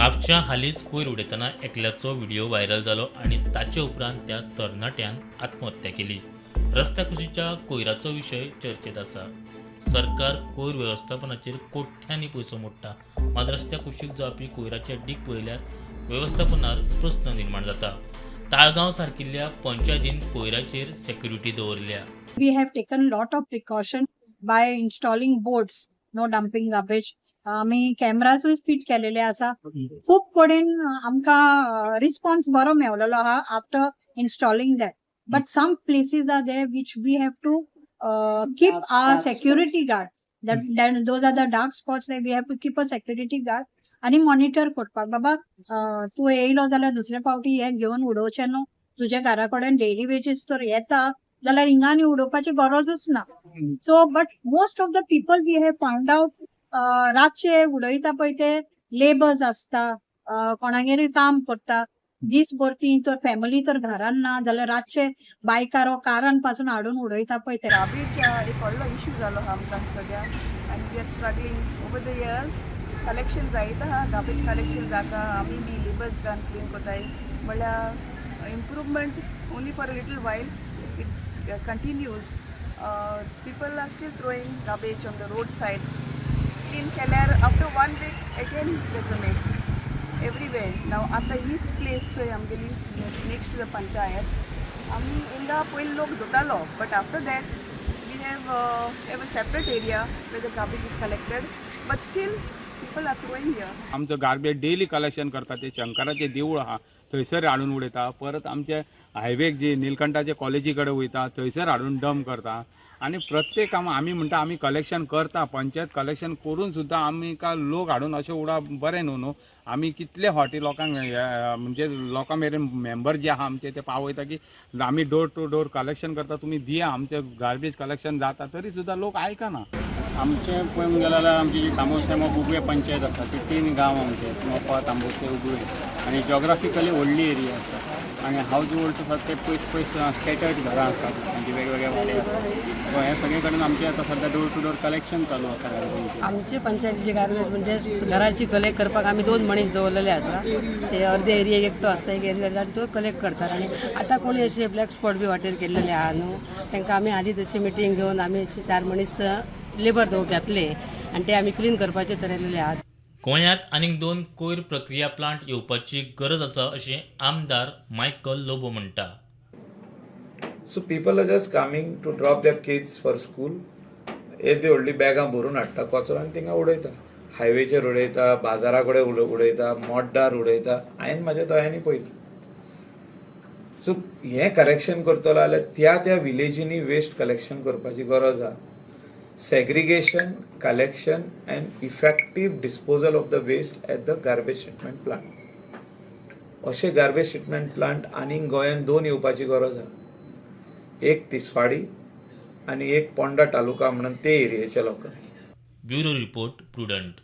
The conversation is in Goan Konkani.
म्हापश्यां हालींच कोयर उडयतना एकल्याचो व्हिडियो व्हायरल जालो आनी ताचे उपरांत त्या तरणाट्यान आत्महत्या केली. रस्त्या कुशीच्या कोयराचो विशय चर्चेत आसा. सरकार कोयर वेवस्थापनाचेर कोट्यांनी पयसो मोडटा, मात रस्त्या कुशीक जावपी कोयराचे डीग पळयल्यार वेवस्थापनार प्रस्न निर्माण जाता. ताळगांव सारकिल्ल्या पंचायतीन कोयराचेर सेक्युरिटी दवरल्या. We have taken lot of precaution by installing boards, no dumping garbage. आमी कॅमरासूय फिट केलेले आसा. खूब कडेन आमकां रिस्पॉन्स बरो मेवलेलो आहा after installing that, but some places are there which we have to keep Dark- our dark security guard. That those are the dark spots. We have to keep a security guard आनी मॉनिटर करपाक, बाबा तूं येयलो जाल्यार दुसरे फावटी हें घेवन उडोवचें न्हू. तुज्या घरा कडेन डेली वेजीस तर येता जाल्यार हिंगा उडोवपाची गरजूच ना. So but most of the people, we have found out, रातचे उडयता पळय ते लेबर्स आसता, कोणागेरूय काम करता दीसभर. ती तर फॅमिली तर घरान ना जाल्यार रातचे बायकार कारान पासून हाडून उडयता पळय ते. गार्बेज एक व्हडलो इशू जालो आहा आमकां सद्या आनी we are struggling over the years. Collection जायत आहा, गार्बेज कलेक्शन जाता, आमी बी लेबर्स गान क्लीन कोताय. म्हणल्यार improvement only for a little while, it's continues. People are still throwing garbage on the road sides. Clean केल्यार after one week again there's a mess everywhere. Now आतां हीच प्लेस चोय आमगेली, नेक्स्ट टू the panchayat, आमी हिंगा पयलीं लोक धुतालो, but after that we have a separate area where the garbage is collected, but still people are throwing here. आमचो गार्बेज डेली कलेक्शन करता. ते शंकराचें देवूळ आहा थंयसर हाडून उडयता. परत आमचे हायवेक जे निलकंठाचे कॉलेजी कडेन वयता थंयसर हाडून डंप करता. आनी प्रत्येक काम आमी म्हणटा आमी कलेक्शन करता. पंचायत कलेक्शन करून सुद्दां आमकां लोक हाडून अशें उडोवप बरें न्हू. न्हू आमी कितले फावटी लोकांक म्हणजे लोकां मेरेन मेंबर जे आहा आमचे ते पावयता की आमी डोर टू डोर कलेक्शन करता, तुमी दिया, आमचें गार्बेज कलेक्शन जाता, तरी सुद्दां लोक आयकना. आमचें पळोवंक गेलें जाल्यार आमची जी तांबोसे उगवें पंचायत आसा, ती तीन गांव आमचे, मोपा, तांबोसे, उगवें, आनी जॉग्राफिकली व्हडली एरिया आसा आनी हावज होल्ड्स आसात ते पयस पयस स्कॅटर्ड घरां आसात तांचे, वेगवेगळे वाडे आसात. सो हें सगळे कडेन आमचें आतां सद्या डोर टू डोर कलेक्शन चालू आसा गार्बेजीचें. आमचे पंचायतीचे गार्बेज म्हणजे घराची कलेक्ट करपाक आमी दोन मनीस दवरलेले आसा. ते अर्दे एरिया एकटो आसता, एक एरिया तो कलेक्ट करतात. आनी आतां कोणी अशे ब्लॅक स्पॉट बी वाटेर केल्लेले आहा न्हू, तांकां आमी हालींच अशी मिटींग घेवन आमी अशे चार मनीस लेबर घातले आनी ते आमी क्लीन करपाचे थरयलेले आहात. गोंयांत आनीक दोन कोयर प्रक्रिया प्लांट येवपाची गरज आसा अशें आमदार मायकल लोबो म्हणटा. So people are just coming to drop their kids for school. येदी व्हडली बॅगां भरून हाडटा कचरो आनी थिंगा उडयता. हायवेचेर उडयता, बाजारा कडेन उडयता, मोड्डार उडयता. हांवें म्हाज्या दोळ्यांनी पळयलें. सो हें करेक्शन करतलो जाल्यार त्या त्या विलेजींनी वेस्ट कलेक्शन करपाची गरज आहा. Segregation, collection and effective disposal of the waste at the garbage treatment plant. अशे गार्बेज ट्रिटमेंट प्लांट आनीक गोंयांत दोन येवपाची गरज आहा, एक तिसवाडी आनी एक पोंडा तालुका म्हणून ते एरियेच्या लोकांक. Bureau report, prudent.